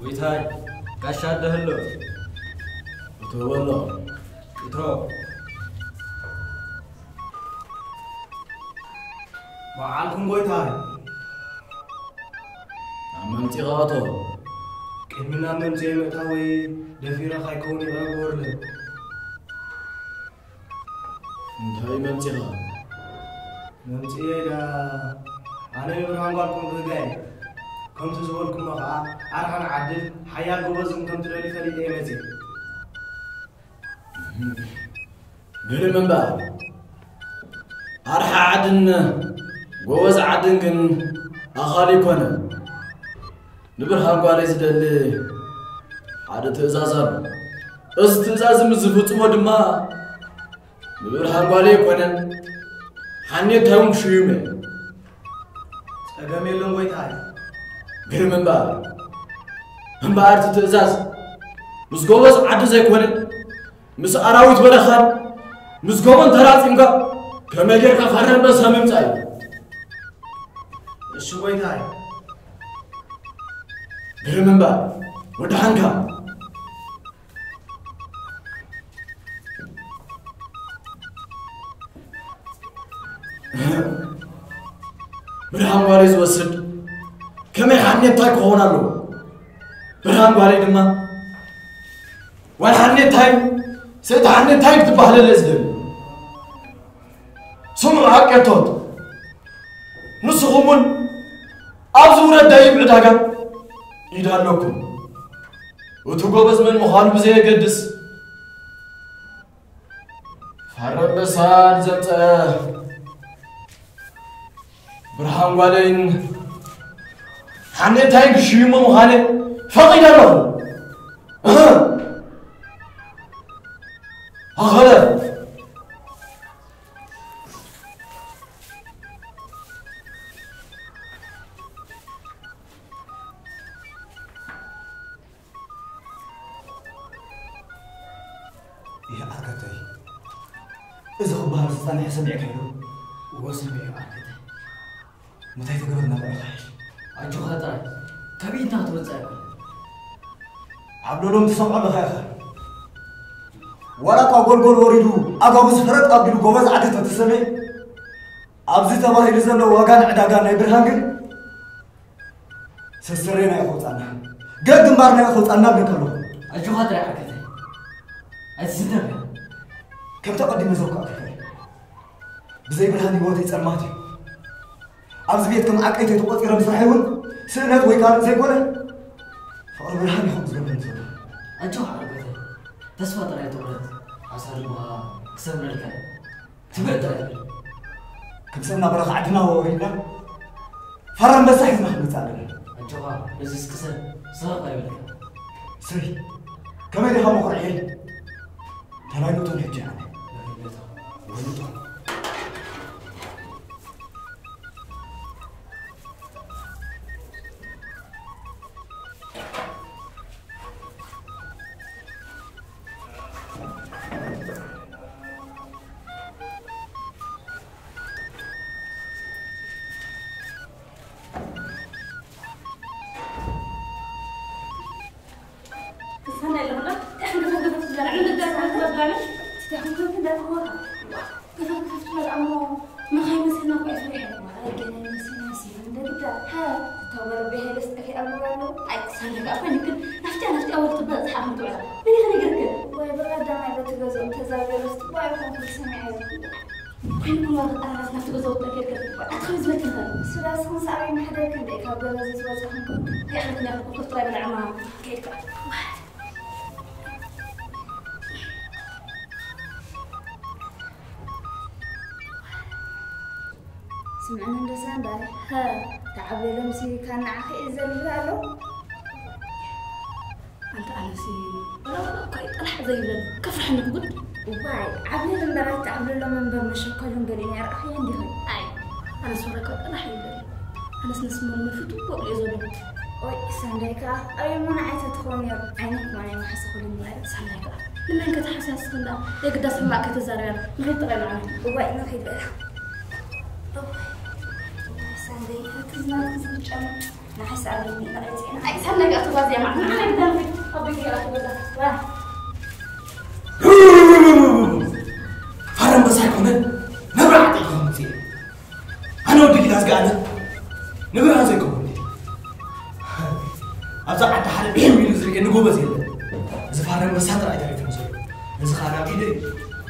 ጎይታይ፣ ጋሻ ኣደ ህሎ። እቶ በሎ። እቶ። መዓልኩም ጎይታይ። ናብ መምጺኻ እቶ። ቅድሚ ናብ መምጽኤ ምእታወይ ደፊረኻ ኣይከውን ይቕረ ግበሩለይ። እንታይ መምጺኻ? መምጽኤ ዳ ኣነ ንብርሃን ጓልኩም ክህጋ እየ። ከምቲ ዝበልኩሞ ኸኣ ኣርሓን ዓድን ሓያል ጎበዝን ከም ትደልዩ ፈሊጠ እየ መጺእ። ግርም እምበኣር፣ ኣርሓ ዓድን ጎበዝ ዓድን ግን ኣኻሊ ኣይኮነን። ንብርሃን ጓለይ ዝደሊ ሓደ ትእዛዝ ኣሎ። እዚ ትእዛዝ ምስ ዝፍጽሞ ድማ ንብርሃን ጓለይ ኣይኮነን፣ ሓኔታይ እውን ክሽዩም እየ። ጸገም የለን ጎይታይ። ግርም እምበኣር፣ እምበኣር እቲ ትእዛዝ ምስ ጎበዝ ዓዲ ዘይኮነ፣ ምስ ኣራዊት በረኻን ምስ ጎቦን ተራጺምካ ከመይ ጌርካ ፋራ ኣንበሳ ምምጻእ እዩ። እሺ ጎይታይ። ግርም እምበኣር፣ ወደሓንካ። ብርሃን ጓለይ ዝወስድ ከመይ ሓኔታይ ክኸውን ኣለዎ? ብርሃን ጓለይ ድማ ጓል ሓኔታይ፣ ሰይቲ ሓኔታይ ክትበሃለለ ዝደሊ። ስምዑ ሓቀቶት፣ ንስኹም እውን ኣብዚ ውረድ ደይብ ዕዳጋ ኢድ ኣለኩም። እቲ ጎበዝ መን ምዃኑ ብዘየገድስ፣ ፋረ ኣንበሳ ንዘምፀአ ብርሃን ጓለይን ሓኔታይን ክሽይሞ ምዃነ ፈቒደ ኣለኹ። እህ! ኣኸለ! ይህ ኣርከተይ፣ እዚ ክበሃል ዝጸንሐ ሰሚዕካዮ ዶ? እወ፣ ሰሚዐ ኣርከተይ። ምታይ ተገበርና በቃ ይሓይሽ። ኣጆኻ ጥራይ፣ ካብ ኢድና ክትወጽእ ኣይኮነን። ዓብለሎም ትሰምዖ ኣለኻ ኢኻ። ዋላ እኳ ጎልጎል ወሪዱ ኣጋቡ ዝፈረጥ ኣቢሉ ጎበዝ ዓዲ ተተሰምየ፣ ኣብዚ ተባሂሉ ዘሎ ዋጋን ዕዳጋን ናይ ብርሃን ግን ሰስሬና ይኸውፃና፣ ገድ ግንባርና ይኸውፃና እብለካ ኣለኹ። ኣጆኻ ጥራይ ዓርከተይ፣ ኣይትዝነብ። ከምቲ ኣቐዲመ ዘውካእኩ፣ ብዘይ ብርሃን ህይወተይ ጸልማት እዩ። ኣብዚ ቤት ከም ዓቀይተይ ተቖጺረ ምስራሐይ እውን ስእነት ወይ ካልእ ዘይኮነ፣ ፍቕሪ ብርሃን እዩ ከም ዝገብረኒ ዘሎ። ኣጆኻ ዓርከተይ፣ ተስፋ ጥራይ ኣይትቑረጽ። ሓሳድ እኳ ክሰምረልካ እዩ። ትብዕ ጥራይ። ከም ሰብ እናበረኻ ዓድና ወሪድና፣ ፋራ ኣንበሳ ሒዝና ክንመጽእ ኣለና። ኣጆኻ፣ በዚስ ቅሰን፣ ስቕ ኣይበልካ። ስሪ፣ ከመይ ዲኻ መኹርዕየይ? ተላይኑ እቶን ሕጂ ኣነ። ወይነታ፣ ወይነታ። መኻይን መሲልና እኮ እየ ፈሪሐ። ኣይ፣ ገና ይመስል መስል እንደ ግዳ። ሃ፣ እታ ጓል ኣቦይ ሃይለስ ጠፊኣ ብሎ ኣሎ። ኣይ፣ ሳለ ከኣ ኮይንክን ናፍጥያ ናፍጥያ ወርቂ ትበጽሓ ከም ትውዕላ። መን ይኽእል ይግርግር? ወይ ብቐዳማይ በቲ ገዝኡ እንተዛረበስ ዋይ ኮንኩ ሰሚዐ። ኮይንኩም ወርቂ ኣራራት ናብቲ ገዛውቲ ጠፊእክን። ኣትኸቢ ዝበልክን ኸ? ስጋስ ኹን ሳበይ ማሕደርክን ደይ ካብ ገዛ ዘይትወጽእ ኹንኩም። ይኣኽለክን ያኽልኩም ኮፍ ጥራይ በላ ዕማ። ከይድካ። ስምዕኒ እንዶ ሳንዳይ፣ ሃ፣ ተዓብለሎምሲ ካብ ንዓኺ እዩ ዘልብል ኣሎ። ኣንታ ኣነሲ፣ ወላ ወላ እኳ እዩ ጥራሕ ዘይብለኒ፣ ከፍርሐኒ ክጉድ። እዋይ፣ ዓብለል እምበር ኣይተዓብለሎም እምበር መሸከሉን ገሊኡን ኣይረኣኽዮን ዲኺ? ኣይ፣ ኣነስ ወላ እኳ ጥራሕ ይብለኒ። ኣነስ ነስመሉ መፍቱ ወቅልዮ ዘሎ። ኦይ፣ ሳንዳይ ከኣ ኣብ የማና ዓይታ ትኸውን ነይሩ። ዓይነይ ከማን ኣይመሓሰኹሉን እምበር። ሳንዳይ ከኣ ንመን ከተሓስያ ንስኽን ደኣ? የግዳስ ሕማቕ ከይተዛርብያ ንኺድ ጥራይ ንዓና። እዋይ፣ ንኺድ በላ። እዋይ፣ ሳንዳይ፣ እቲ ዝናትኪ ዝምጫ ንሓይስ ኣበኒ ንዓይ ጽዕና። ኣይ፣ ሳብ ነገ ኣትጓዝ እያ፣ ማዕና ንዓይ ብዳንፊ ኣብ ቤት እያ ኣትጓዛ። ዋ። ፋራ ኣንበሳ ኣይኮነን፣ ነብሪ ዓጢቑ ከምጽእ። ኣነ ወዲ ጊዳዝ ገኣነ ንብርሃን ዘይከውን። ኣብዛ ዓዲ ሓደ ብሄም ኢሉ ዝርእየኒ ጎበዝ የለን። እዚ ፋራ ኣንበሳ ጥራይ ተሪፉ ዘሎ። እዚ ኸኣ ናብ ኢደይ።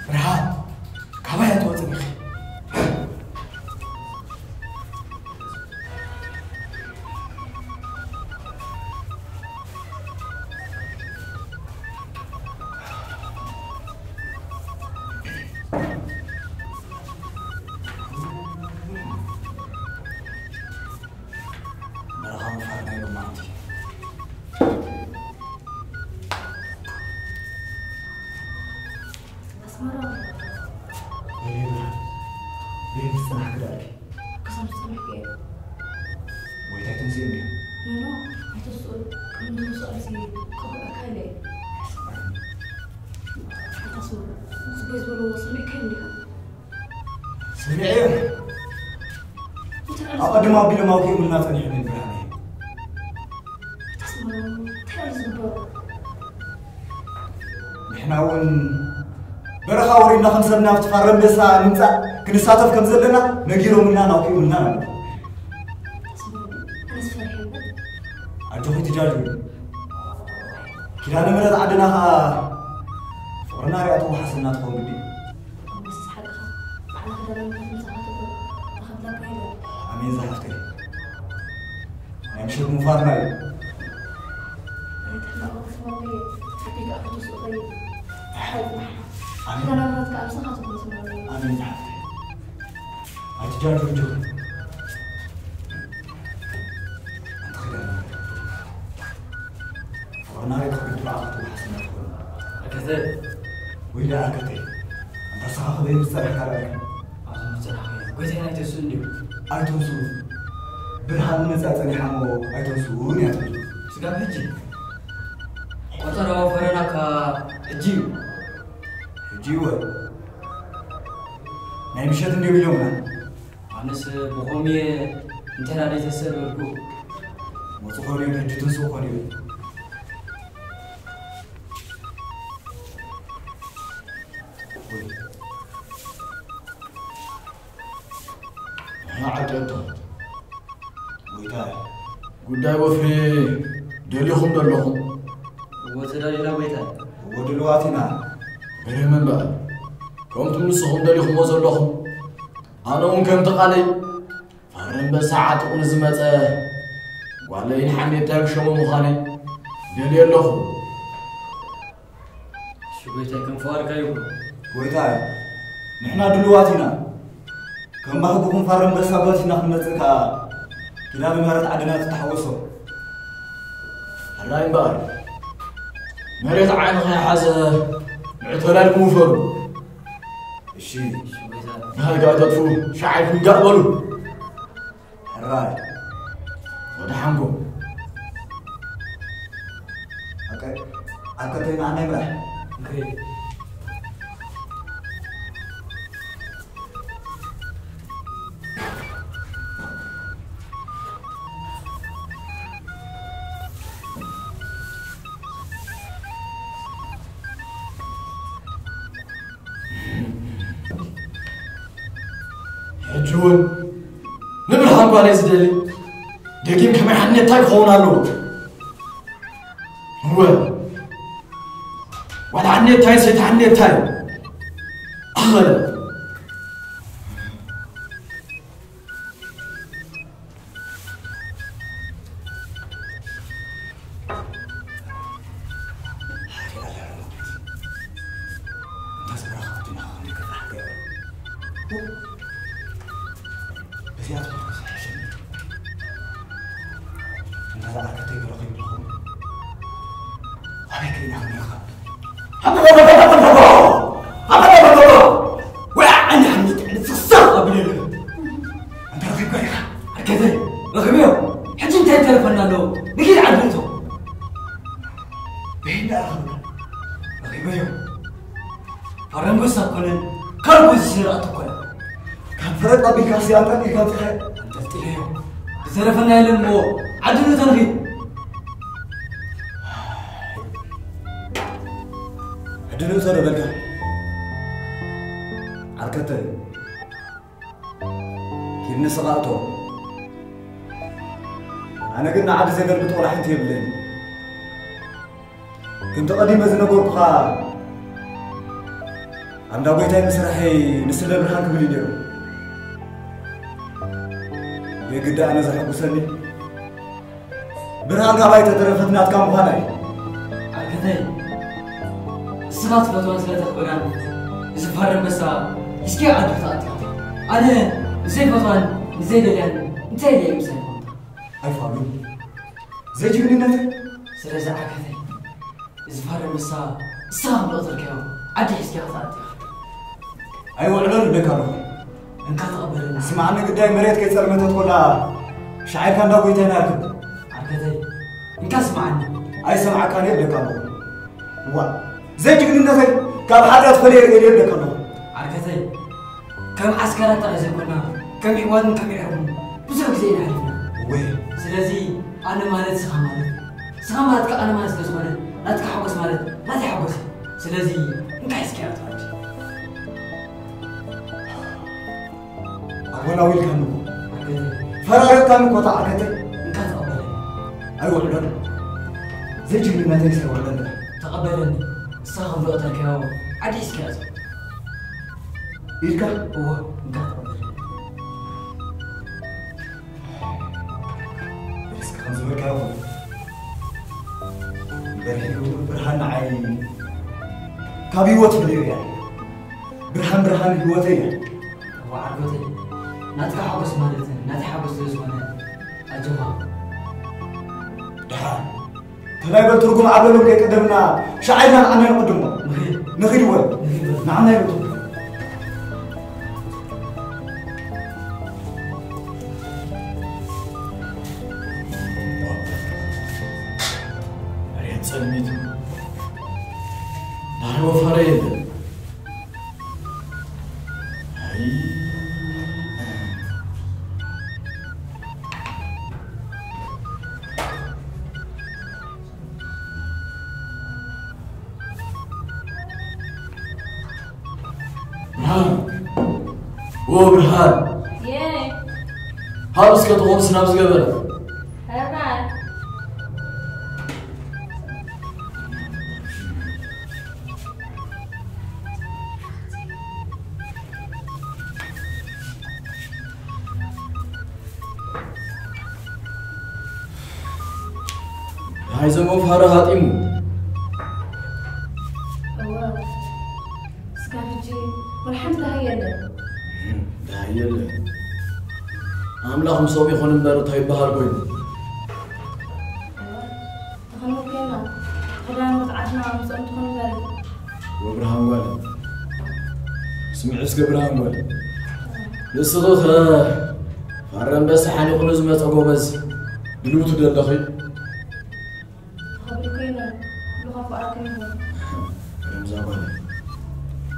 ብርሃን፣ ካባይ ኣይትወጽን ኢኺ። በረኻ ምፍሓር ናይ ሎማዓንቲ። ኣስመራ። በይነ ብርሃን፣ በይነ ጽናሕ ክዳልኪ። ክሳብ ዝጸንሐ ገይሩ። ወይ እንታይ ትንስእኒ? ኖ፣ ኖ፣ ኣይተስኡ። ቅድሚ ዝወስኦ እዚ ክቑልዐካ ኢለ እየ። ኣታ ስሙ፣ ስጎይ ዝበልዎ ሰሚዕካዮ እንዲኻ? ሰሚዐዮ። እንታይ ኣቐድም ኣቢሎም ኣውኪኦምልና ጸኒሖም እዮም ብርሃነይ። ኣታ ስሙ፣ እንታይ እዩ ዝግበሩ? ንሕና እውን በረኻ ወሪድና ከም ሰብ ናብቲ ፋራ ኣንበሳ ንምጻእ ክንሳተፍ ከም ዘለና ነጊሮምና ናውኪኡልና ነበር። ኣነስ ፈሪሐ እምበር። ኣጆኺ ትጃጁ። ኪዳነ ምሕረት ዓድና ኸኣ ፍቕርና ሪኣ ትወሓሰና ትኸውን ግዲ። እሞስ ሓቅኻ ባዕልኻ ደረምካ ትምጻእ ክትብል ንኸብለካ ኢለ። ኣሜን ዝሓፍተይ። ናይ ምሸት ምንፋርና እዩ። ኣሜን። ኣሜን ዝሓፍተይ። ኣይትጃጆጆ። ኣንቲ ኺዳነ ፍቕርና ሬት ክግድሮ ኣኽቱ ሓስና ትኾኑ። ኣከተ። ወይ ደኣ ኣከተ። ኣንታ ስኻ ክበይ ምስ ጸናሕካ ረኣይካ። ኣብዞም ዝጸናሕካዮ ጎይታይ ኣይተንስኡን ድዩ? ኣይተንስኡን። ብርሃን መጻ ጸኒሓ እሞ ኣይተንስኡን እያ ትብል። ስጋብ ሕጂ? ቆጸራ ወፈረና እኳ ሕጂ እዩ። ሕጂ እወ። ናይ ምሸት እንድዮም ኢሎምና። ኣነስ ብኸምኡ እየ እንተ ደኣ ዘይተሰበርኩ። መጹ ኾን እዮም፣ ሕጂ ትንስኡ ኾን እዮም። ወይ። ንሕና ዓዲ ኣቶ። ጎይታይ። ጉዳይ ወፍሪ ደሊኹም ዶ ኣለኹም? እወ ተዳሊና ጎይታይ። እወ ድልዋት ኢና። ገርም እምበኣር። ከምቲ ንስኹም ደሊኹምዎ ዘለኹም፣ ኣነ እውን ከምቲ ቃለይ ፋራ ኣንበሳ ዓጢቑ ንዝመጸ ጓለይን ሓሜታይ ክሸሞ ምዃነይ ደልየ ኣለኹ። እሺ ጎይታይ፣ ከም ፍቓድካ ይኹን። ጎይታይ፣ ንሕና ድሉዋት ኢና። ከም ባህግኹም ፋራ ኣንበሳ ጓቲና ክንመጽእ ከኣ ኪዳነ ምሕረት ዓድና ትተሓወሶ። ሕራይ እምበኣር፣ መሬት ዓይኒ ከይሓዘ ንዕተላልኩም ውፈሩ። እሺ። እሺ ጎይታይ። ንሃይጋ ተጥፉ፣ ሻዓይኩም ጋእ በሉ። ሕራይ። ወደ ሓንጎ። ኣከ-፣ ኣከተይና ኣናይ ምራሕ። እንክሬ። ሕጂ እውን ንብርሃን ጓለይ ዝደሊ ደጊም ከመይ ሓኔታይ ክኸውን ኣለዎ? እወ፣ ዋላ ሓኔታይ ሰይቲ ሓኔታይ ኣኸለ። ወይ ዓይኒ ሓሚድ ዕንፍሳ ኣቢለሉ። ኣንተ ረኺብካ ኢኻ። ኣርከተይ፣ ረኺበዮ። ሕጂ እንታይ ተረፈና ኣለዎ? ንኪድ ዓዲ እቶ። በይና ረኺብና። ረኺበዮ። ፋራ ኣንበሳ ኣይኮነን፣ ካልኩ ዝስረቐት እኮ እያ። ካብ ፈረጥ ኣቢልካ እስቲ ኣንጠልጢልካ ኣምጺኻ። ኣንጠልጢለዮ። ብዝተረፈና የለን እሞ፣ ዓዲ ንእቶ ንኺድ። ዓዲ ንእቶ ዶ በልካ? ዓርከተ፣ ኪድ ንስኻ እቶ። ኣነ ግን ንዓዲ ዘገልብጥ ወላ ሓንቲ የብለይን። ከምቲ ቀዲመ ዝነገርኩኻ፣ ኣንዳ ጎይታይ ምስራሐይ ንስለ ብርሃን ክብል እዩ ነይሩ። የግዳ ኣነ ዘሐጉሰኒ ብርሃን ካባይ ተተረፈት ናትካ ምዃና እዩ። ዓርከተይ፣ ንስኻ ትፈትዋን ስለ ተኽብራን፣ እዚ ፋር ኣንበሳ እስኪ ዓዲ ተኣትያ። ኣነ ንዘይፈትዋን ንዘይደልያን እንታይ ኢለ እየ ምሳይ ዝኾንካ? ኣይፋሉን። ዘይጅግንነተይ። ስለዚ ዓርከተይ፣ እዚ ፋር ኣንበሳ ንስኻ ከም ዝቐተልካዮ ዓዲ ሒዝካዮ ክትኣቱ ኢኻ። ኣይውዕሎን እብለካ ኣለኹ። እንካ ተቐበለኒ። ስማዕኒ፣ ግዳይ መሬት ከይጸልመተት ኮላ ሻዕርካ እንዳ ጎይታይና ርክብ። ዓርከተይ፣ እንካ ስማዕኒ። ኣይሰምዓካን እየ እብለካ ኣለኹ። እዋ፣ ዘይጅግንነተይ ካብ ሓጢኣት ፈለየ ርእየ እብለካ ኣለኹ። ዓርከተይ፣ ከም ዓስከራት ጥራይ ዘይኮና፣ ከም ዒዋትን ከም ኤርሙን ብዙሕ ግዜ ኢና ኣሕሊፍና። ወይ። ስለዚ ኣነ ማለት ንስኻ ማለት፣ ንስኻ ማለት ከኣ ኣነ ማለት ስለ ዝኾነ፣ ናትካ ሓጎስ ማለት ናተይ ሓጎስ እዩ። ስለዚ እንካ ሒዝካዮ ትኸድ። ኣወላዊልካኒ እኮ። ዓርከተይ። ፈራሪቕካኒ እኮ፣ እታ ዓርከተይ። እንካ ተቐበለኒ። ኣይውዕሎን። ዘይጅግንነተይስ ኣይውዕሎን። ተቐበለኒ። ንስኻ ከም ዝቐተልካዮ ዓዲ ሒዝካዮ ትኸድ። ኢልካ? እወ፣ እንካ ተቐበል። እስኪ ከም ዝበልካዮ ይኹን። በርሂ ብርሃን ንዓይ ካብ ህይወት ፈሊዩ እያ። ብርሃን፣ ብርሃን ህይወተይ እያ። እወ ዓርኮተይ፣ ናትካ ሓጎስ ማለት ናተይ ሓጎስ ስለ ዝኾነ ኣጆኻ። ደሓን። ከመይ በል ትርጉም ዓብለሎም ከይቀደምና ሻዕልና ንዓና ንቐድሞ። ንኺድ። ንኺድ ወ-፣ ንኺድ ወ-፣ ንዓና ይበል። መሬት ጸልሚቱ። ናይ ወፈረ የለን። ኣይ። ብርሃን፣ ዎ ብርሃን። የይ። ሃብ እስከ ትኾንስ ናብ ዝገበረ። ኸማን። ሃይዘሞ ፋረ ሃጢሙ። እወ። እስካብ ሕጂ ወላ ሓንቲ ደሃይ የለን። እም፣ ደሃይ የለን። ኣምላኽ ምሶም ይኹን እምበር እንታይ ይበሃል ኮይኑ? እወ። ተኸንብር ኮይና፣ ተኸዳኖት ዓድና ምጾም ትኾኑ ዛሬ። ወብርሃን ጓል። ስምዒ እስከ ብርሃን ጓል። ንስኺ ኸ ፋረ ኣንበሳ ሓኒቑ ንዝመጸ ጎበዝ ድልውቲ ዶ ኣለኺ? ተኸብሪ ኮይነ፣ ኩሉ ካብ ፍቓድኩም ይኹን። ረምዛ ጓል።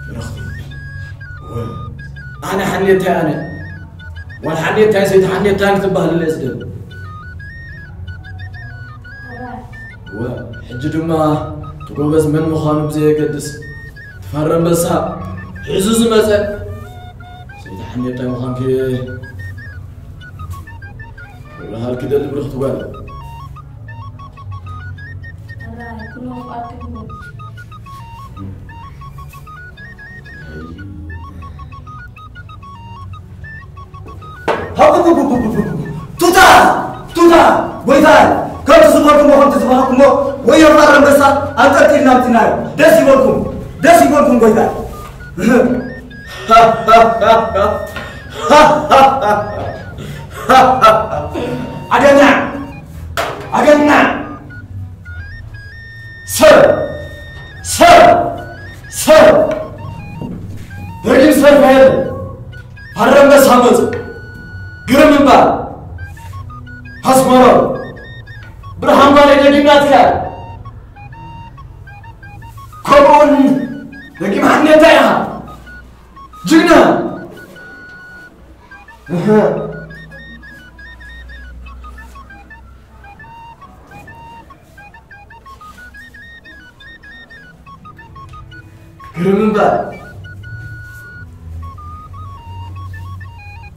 ብረኽቲ። ወይ። ኣነ ሓኔታይ ኣነ። ጓል ሓኔታይ ሰይቲ ሓኔታይ ክትበሃል እለ ዝደሊ። ሕራይ። ወ-፣ ሕጂ ድማ እቲ ጎበዝ መን ምዃኑ ብዘየገድስ፣ እቲ ፋረ ኣንበሳ ሒዙ ዝመጸ ሰይቲ ሓኔታይ ምዃንኪ ክብርሃልኪ ደሊ ብርኽቲ ጓል። ሕራይ፣ ኩሉ ካብ ፍቓድኩም ይኹን። ቱታ! ቱታ! ጎይታይ! ከምቲ ዝበልኩሞ፣ ከምቲ ዝበልኩሞ፣ ወዮ ፋረ ኣንበሳ ኣንጠልጢልና ኣምጺናዮ። ደስ ይበልኩም፣ ደስ ይበልኩም ጎይታይ። ኣገናዕ! ኣገናዕ! ሰብ! ሰብ! ሰብ! ደጊም ሰብ የለን። ፋረ ኣንበሳ መጹ። ግርም እምበር። ኣስመሮም። ብርሃን ጓለይ ደጊም ናትካ። ከምኡውን ደጊም ሓኔታ ኢኻ። ጅግና። እህ።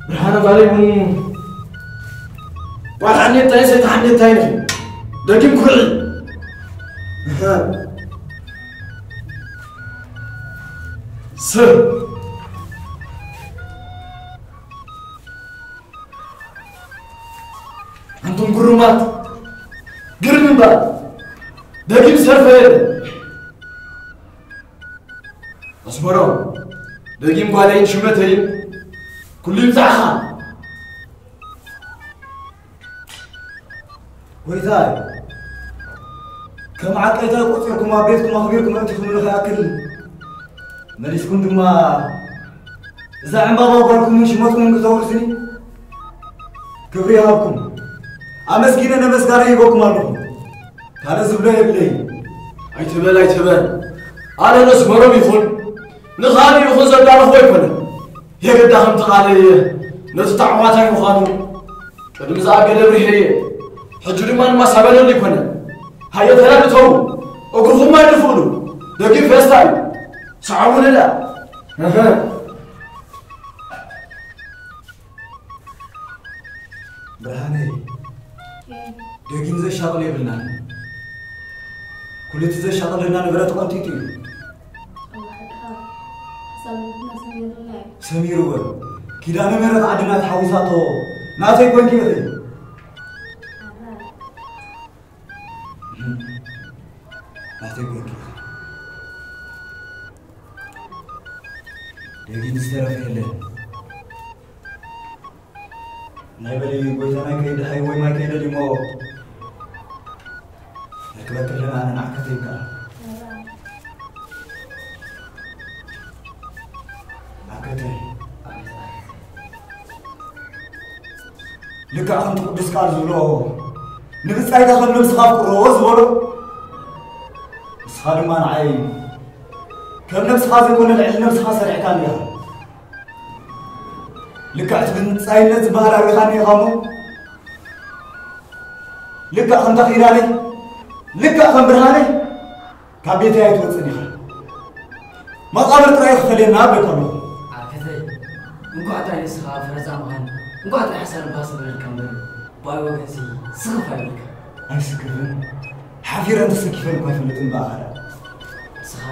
ብርሃነ ባለይ እውን ጓል ሓኔታይ ሰይቲ ሓኔታይ ነኺ። ደጊም ኩርዒ። እህ። ስር። ኣንቱም ግሩማት፣ ግርም እምበር ደጊም ዝተርፈ የለን። ኣስመሮም፣ ደጊም ጓለይን ሽመተይን ኩሉ ይብጻሕኻ። ጎይታይ፣ ከም ዓቀይታ ቆጺርኩም ኣብ ቤትኩም ኣኽቢርኩም ኣእቲኹምኒ ከይኣክል፣ መሊስኩም ድማ እዛ ዕምባባ ጓልኩምን ሽመትኩምን ክተውርስኒ ክብሪ ይሃብኩም። ኣመስጊነ ነመስጋና ይህበኩም ኣለኹ። ካልእ ዝብሎ የብለይ። ኣይትበል፣ ኣይትበል። ኣነ ነስመሮም ይኹን ንኻልእ ይኹን ዘዳለኹ ኣይኮነን። የግዳ ከምቲ ቃለይ እየ ነቲ ተዓዋታይ ምዃኑ ቅድሚ ዝኣገደ ብሪሐ እየ። ሕጂ ድማ ንማሳበለሉ ኣይኮነን። ሃየ ተላልተው፣ እግርኹም ኣይድፍእሉ። ደጊም ፌስታ እዩ። ሰዓቡኒ ደኣ። እህ። ብርሃነይ፣ ደጊም ዘሻቕል የብልናን። ኩሉ እቲ ዘሻቕለና ንብረት ተቐንጢጡ እዩ። ሰሚርዎ። ኪዳነ ምህረት ዓድና ተሓዊሳቶ ናተይ ኮንኪ ኢኺ። ናተይ ኮንኪ ኢኺ። ደጊም ዝተረፈ የለን። ናይ በሊ ጎይታናይ ከይደሃይ ወይ ማይ ከይደልሞ ርክበክልና ኣነ ንዓከተይ ከኣ ዓከተይ። ልክዕ ከምቲ ቅዱስ ቃል ዝብሎ፣ ንብጻይካ ከም ነብስኻ ኣፍቅሮ ዝበሎ፣ ንስኻ ድማ ንዓይ ከም ነብስኻ ዘይኮነ ልዕሊ ነብስኻ ሰሪዕካኒ ኢኻ። ልክዕ እቲ ብጻይነት ዝበሃል ኣርኢኻኒ ኢኻ እሞ፣ ልክዕ ከም ተኺላለ፣ ልክዕ ከም ብርሃነ ካብ ቤተይ ኣይትወጽእን ኢኻ። መቓብር ጥራይ ክፈልየና እብለካ ኣለኹ። ዓርከተይ፣ እንኳዕ ጥራይ ንስኻ ፍረዛ ምዃን፣ እንኳዕ ጥራይ ሓሳር ባስ በለልካ እምበር፣ ብኣይ ወገንሲ ስኽፍ ኣይብልካ። ኣይስክፍን፣ ሓፊረን ተሰኪፈን እኳ ኣይፈልጥን ብኣኻ ደኣ። ንስኻ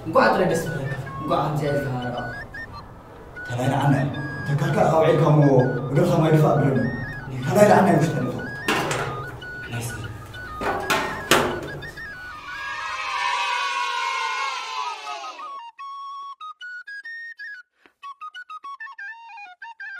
እንኳዕ ጥራይ ደስ በለካ፣ እንኳዕ ከምዚኣ ኢልካ ረኣኹ። ተላይልዓናይ፣ ተካልካ እኻ ውዒልካ እሞ እግርኻ ማይ ድፋእ ብለኒ። ተላይልዓናይ ውሽጠ ነታ።